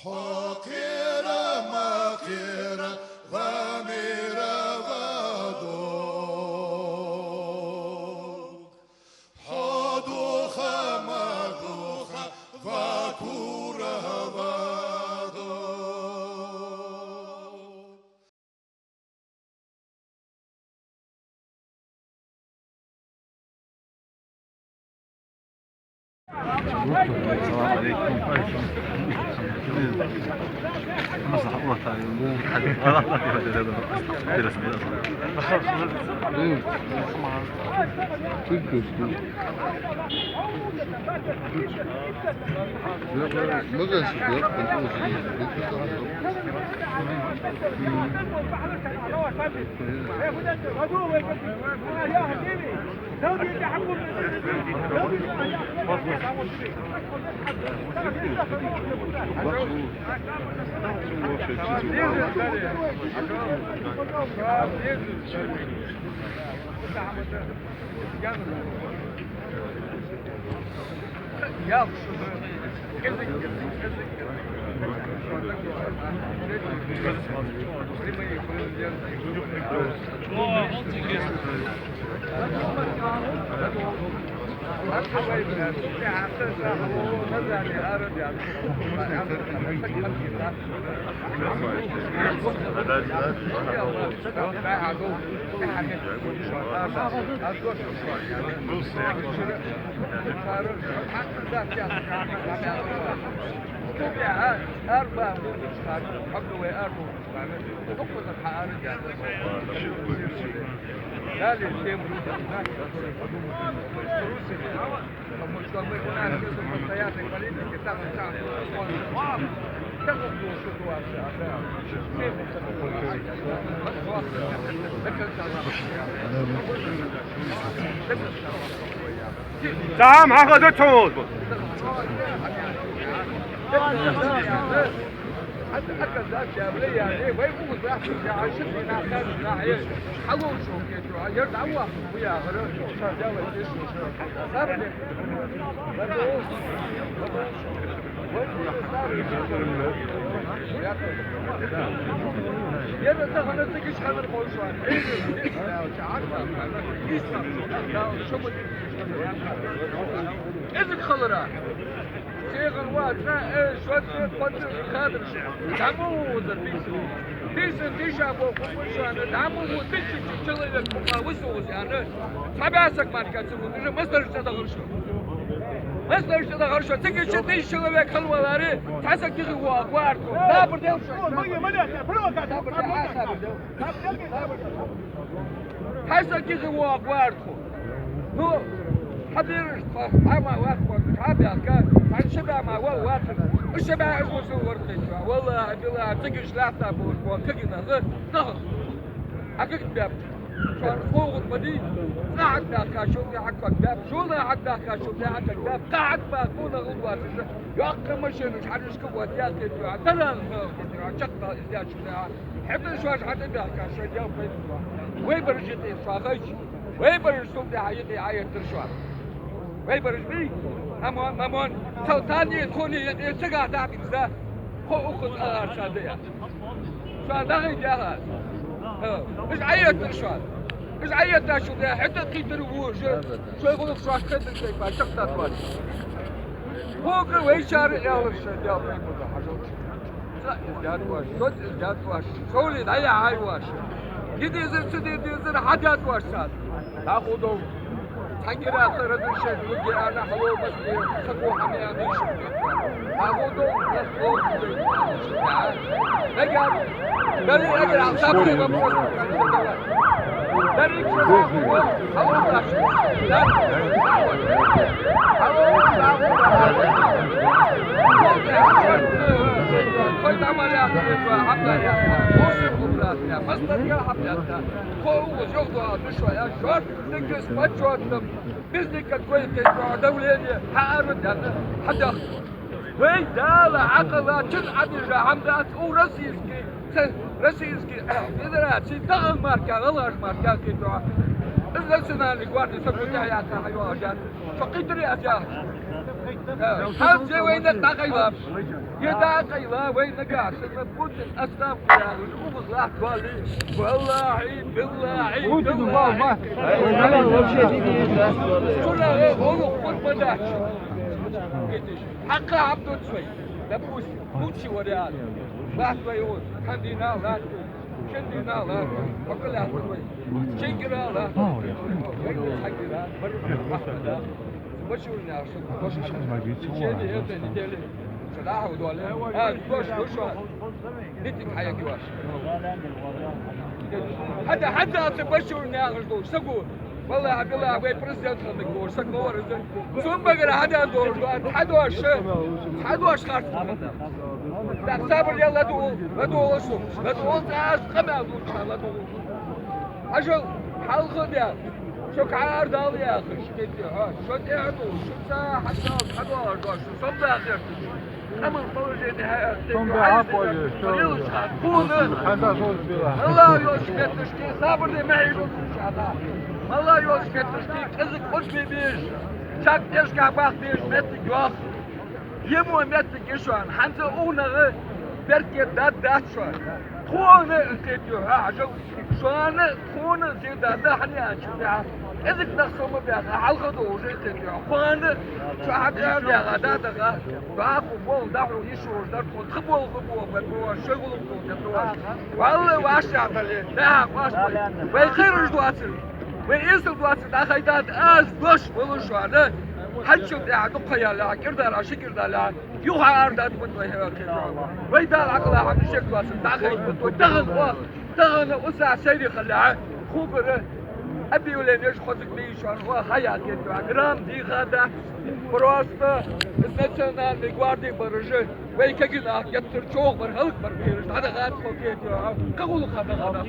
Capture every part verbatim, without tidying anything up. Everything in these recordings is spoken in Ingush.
Хьо кхера ма кхера, ва мера ва дог. Хьо духа ма духа, ва кура ва дог. Тамам, хьахаза цо. Кӏезига хилара. Цигара вац, э, шоца, панцираш, кадраш. ДӀа ма вузар бийсан. Бийсан дийша боху хӀума шоана, дӀа ма ву, тысяча человек хӀума вусугӀус яна. Цхьа бӀаь саг мара ца ву, уже масдарш тӀа дахар шо. Масдарш тӀа дахар шо. Цига ишта дийша человек хила валаре, цхьа саг дихи вогӀа вард. Сабар дел шо. Сабар дел, сабар дел. Цхьа саг дихи вогӀа вард. Ну, хьадераш тхо, хьама ваккха, хьабаьхка, хьан шабаьма вал вацар. Уж шабаьхаш вусу вархайча. Валлахьи, биллахьи, цига иштта лаьтта болаш бо, кагина, нах. А как бяп? Шоана ховгӀун ма дий. Къахьат баьхка, шул тӀе хьаккхак бяп. Шуна хьат баьхка, шул тӀе хьаккхак бяп. Къахьат баьхка, нах вацар. Йоккха машинаш, хьанашка вот, яхкхетар, таран, чаккха, изяч, да. ХӀета шоаш хьатӀабаьхка, шоай дел пайда. Вай бараш юкъе шоа хайча. Вай бараш шул тӀехьа юкъе Ӏояйтар шоана. Вай бараш бий? Амон, амон. Цал тани, тхони юкъе цигахь дӀабинза. Хо укхаза агӀар ца дая. Шоана дагӀий дяхар. Хьо. Уж Ӏояйтар шоана. Уж Ӏояйтар шул тӀехьа, хӀета кхийтар вужа. Шоай гӀулакх шоаш кхетар шоай, ба, чакхдатвар. Хьога вай шаьра ялар шоай дел пайда, хьажал. Ца из даьд ваш, соц из даьд ваш, шовли дӀаяхьай ваш. Ги дезар, ца де дезар, хьадаьд ваш царна. ДӀахо дов. Цхьаькхара разрешение лургья аьнна, хьало масте, саго хьамеа дийша. ДӀахо дов, дӀахо дов. Нагахь, дари агара, сабри вопрос. Дари, хьало даш. Хьало даш. Хой тамар яхар, хьабар яхар. Мусор хубрат, я, мастар я, хьаб яхар. Хо угу, жо дуа, душа, я, жо, дикис, почётным. Бизнес какой-то, давление, хьаару, да, хьадах. Вай Дала Ӏакъала чун Ӏадижа хӀама дац у российский, ц-, Российский Федераци дагӀан марка, гӀалгӀаш марка кхету. Из национальный гвардия саго тӀехьа яхка хьайоагӀаш яц. Со кхийтаре аз яхаш. Хьалхе вайна дӀакъайла. Е дӀакъайла, вай нагахь санна Путин отставка яхаш, укхаза латташ вале. Валлахьи, биллахьи, тиллахьи. Шуна гӀулакх хургбадац. Хьакъ хьабдуц вай. Допустим, лучший вариант. Латташ вай гӀо, хьан дийнахьа латташ вай. Шин дийнахьа латташ вай, бакъ латташ вай. Чигира латташ вай. Хьагира, барра, бахьана. Башурна яхаш, башурна. В течение этой недели. Шо дӀахо доале. А, дош, дош. Митинг хьаяккха йиш. Хьада, хьада, аца Башурна яхаш долаш саг ва. Валлахьи, биллахьи, вай президент хиннар ва, саг ма вар из. Цун багара хьадаьнна долаш ва, хьадош, хьадош харц хиннад. ТӀаккха сабар де, ладувгӀал, ладувгӀал сога, ладувгӀал, аз къамаьл дувцаш, ладувгӀал. Хьажал, хьалха де, шо кхаьра дала яхаш, кхетий хьо, шо тӀехьа ду, шо ца хьадал, хьадоагӀаш дош, со сомда херташ. Амма положение хьаэттача, сомда хьаэттача, хьаэттача, хьаэттача, хьаэттача, хьаэттача. Аллахь йолча метташка сабар де, ма хьежал шоана. Аллахь йолча метташка кӀезига къурбе безаш, чак тӀешка баккха безаш моттиг йоах. Е мо моттиг я шоана, хӀанз укханах беркате даргдац шоана. Тхона, кхетий хьо, хьажал, шоана, тхона зе даргда, хӀана аьлча, кӀезига нах со ма баьха, хьалха долаш, кхетий хьо. Тхона, шо хьатӀадаьха, дӀадаха, дӀахо болх дӀахо йиш йолаш дар тхона, тха болх ба, ба, ба, шоай гӀулакх ба, ба. Валлахьи, вӀашагӀдале, дӀахо вӀашагӀдале. Вай кхераш доацар, вай эсала доацар дӀахайдад, аз дош волаш шоана. Хьанчал тӀехьа дукха яле, кӀирдала, ши кӀирдала. Юха арадаьд ма вай хьакхетар. Вай Дала Ӏакъла хьамнашек доацар дӀахайта ма вай. Тахан оаха, тахан оаха сайре хилалехьа, хубара объявленеш хозаг бе йиш йола, оаха хьаяьккхет йола. Грамм дийха дац. Просто из национальный гварди бараш, вай кагий нах геттара чӀоагӀа бар, хӀалакбар бераш, дӀадахад тхо, кхетий хьо. Кхы гӀулакх дӀадахад.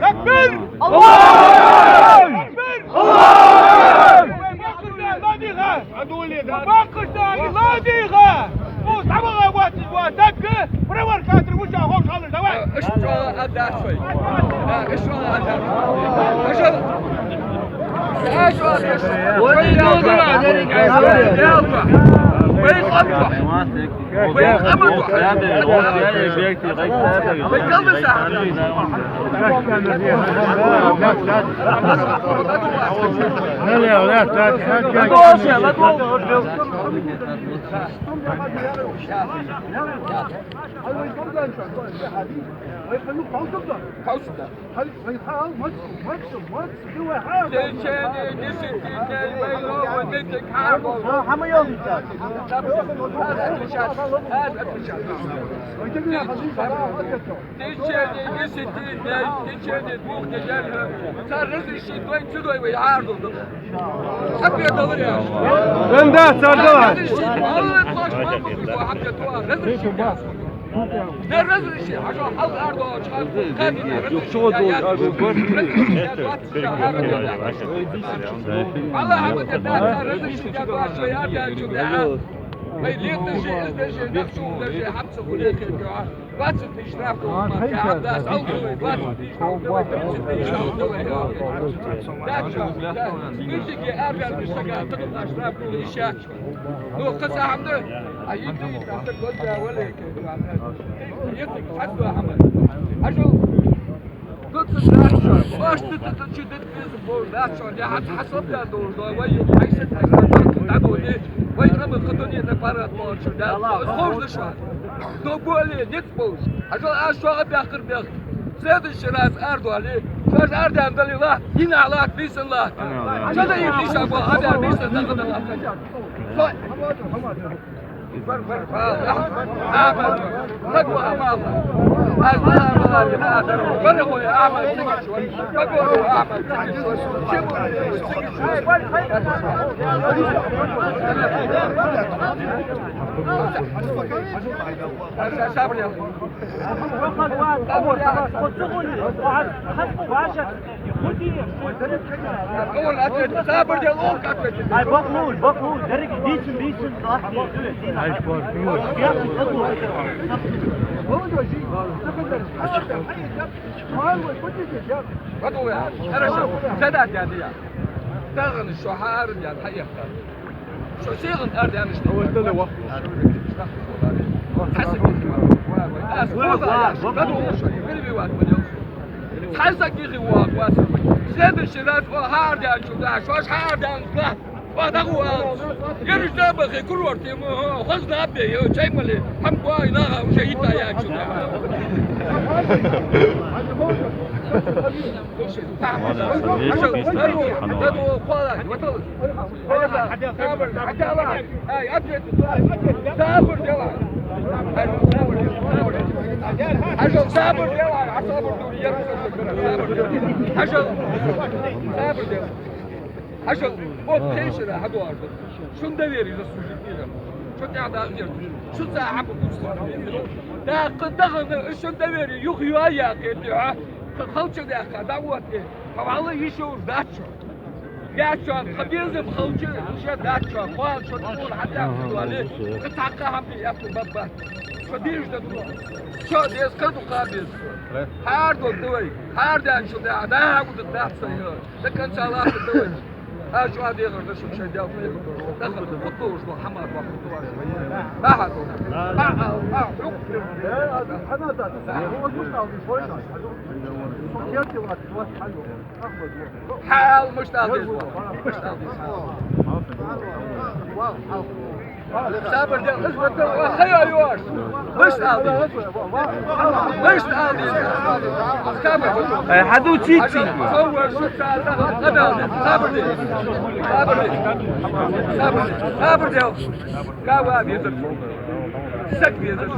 Такбир! Аллаху акбар! Аллаху акбар! Баккхаш да, ладийгӀа! Баккхаш да, ладийгӀа! О, дӀаваха вац, вац, дагга! Провокатор, вуша, ховш хьалаш, давай! Ишта чӀоагӀа ад дац вай. Ишта чӀоагӀа ад дац. Ишта чӀоагӀа ад дац. Вай къам ба. В течение десяти дней вай лома митинг хьабоалаш. Аз отвечать, аз отвечать. В течение десяти дней, в течение двух недель цар разрешить дой, ца дой вай хьаьрдал да. Ответ дала яхаш. Венда, цар дала. Разрешить, Аллах паш, разрешить. Дар разреши, хьажал, хьалха арадоагӀача хана, кхаьдина разреши. Аллахь хьамда, дар разреши, я баша, я баша, я. Вай леташи, эздаши, нахчувлаши, хьамца хуле хеташ. Двадцать тысяч штраф, двадцать тысяч штраф, да, да. Митинге араваьннача сага тӀаккха штраф ду, иштта. Ну, кхы цхьа хӀама да, а йита, йита, аса гозда вале, йита, хьадо хӀама. Хьажал, ну, цу дац шоана, оаш цу, цу, цу чу дитта безам болаш дац шоана, я хьа, хьа сов да долаш да, вай, хьайса, хьайса, дӀабоде, вай, къаман кхы дунен тӀа паргӀата болаш да, ховш да шоана. Но более низ болаш. Хьажал, аз шуга баьккхар бехк. Следующий раз арадоале, шоаш арадаьнна дале латт, дийнахьа латт, бийсан латт. Шо да из дийша бо, абар бийсан даха даха. Сой. Бар, бар, бар. Ахьмад. Саг ва Ахьмад. Аз ва Ахьмад. Бар хой Ахьмад. Саг ва Ахьмад. Сабр ял. Ай, бакъ луш, бакъ луш, деррига дийсан, дийсан, лахни. Ай, спорт, спорт. Хорошо, задать я, я. Тахан шо хьаара я, хьаэттар. Шо сегӀан ара даьннаш да? Хьасаг йихи ва. Ва, ва, ва. Хьасаг йихи ва, ва. Следующий раз, о, хьаара даьнначул тӀехьагӀа, шоаш хьаара даьнначул тӀехьагӀа, о, дагӀу ала. Ераш да бахе, курорт ему, хоза наб бе, йо, чай мали, хьам бой, нагӀа уже йита яьнначул тӀехьагӀа. Сабар дела. Хьажал, сабар дела. Хьажал, вот пхе шера хьадоагӀаш да. Шун доверие заслужить дезар. Шо тӀехьа дагӀа герз. Шуца хьаба гуш. ТӀаккха дахана шун доверие юха йоа яьккхе тӀехьа. Халча даьхка, дӀаоттае. Хьо валла йиш йолаш дац шо. Яц шоана, тха безам халча, уж дац шоана. Кхоана шо тхона хьатӀехьа доале, тха цхьаккха хӀама де яц бабба. Шо дезаш да ду. Шо деза кхы ду, кхы беза. Хьаара дог да вай. Хьаара даьнначул тӀехьагӀа, дӀа хьагу да дац вай. До конца латта да вай. Аз чӀоагӀа дехар да шун шоай Даьла пайхамара. Даха да, хутулаш да, хӀама да, хутулаш да. Баха да. Баха, баха, хьукм. Хьана да. Хьо муш алди, хой да. Сукерти лат, лат, хьайо. Хьал муштӀал деза. МуштӀал деза. Сабар де, из вата, ва, хай, ай, йош. МуштӀал деза. МуштӀал деза. Сабар. Ай, хьаду цици. Сабар де. Сабар де. Сабар де. Сабар де. Кава везар. Саг везар.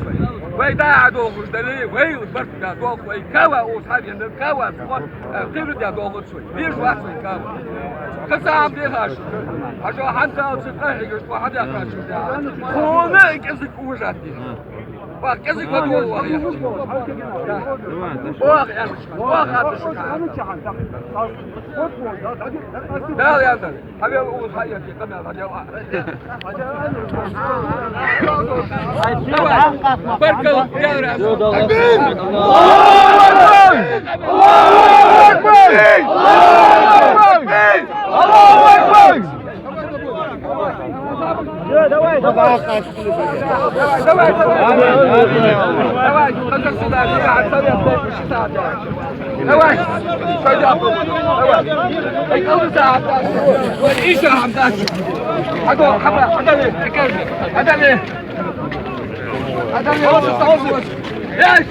Вай да хьадохуш дале, вай барт да дох, вай кава ус хьавенар, кава ус. Э, кхира де дохуш. Веш вац вай кава. Кхы цхьа хӀама дехаш. Хьажа хьанзалца къахьегаш, ва хьадехаш. Хона кӀезиг ужат де. Ва кӀезиг ва доху. Ох, яхаш. Ох, яхаш. Дал ядар. Хьавел ул хьаят, къамел хьадел. Давай. Баркал, я Рабби. Аллаху акбар! Аллаху акбар! Аллаху акбар! Давай, давай. Давай, давай. Давай, давай. Давай, давай. Давай, давай. Давай. Ай, калды саат. Ой, иша хӀама дац. Хьадо, хьама, хьадале. Хьадале. Хьадале, хьадале. Эй!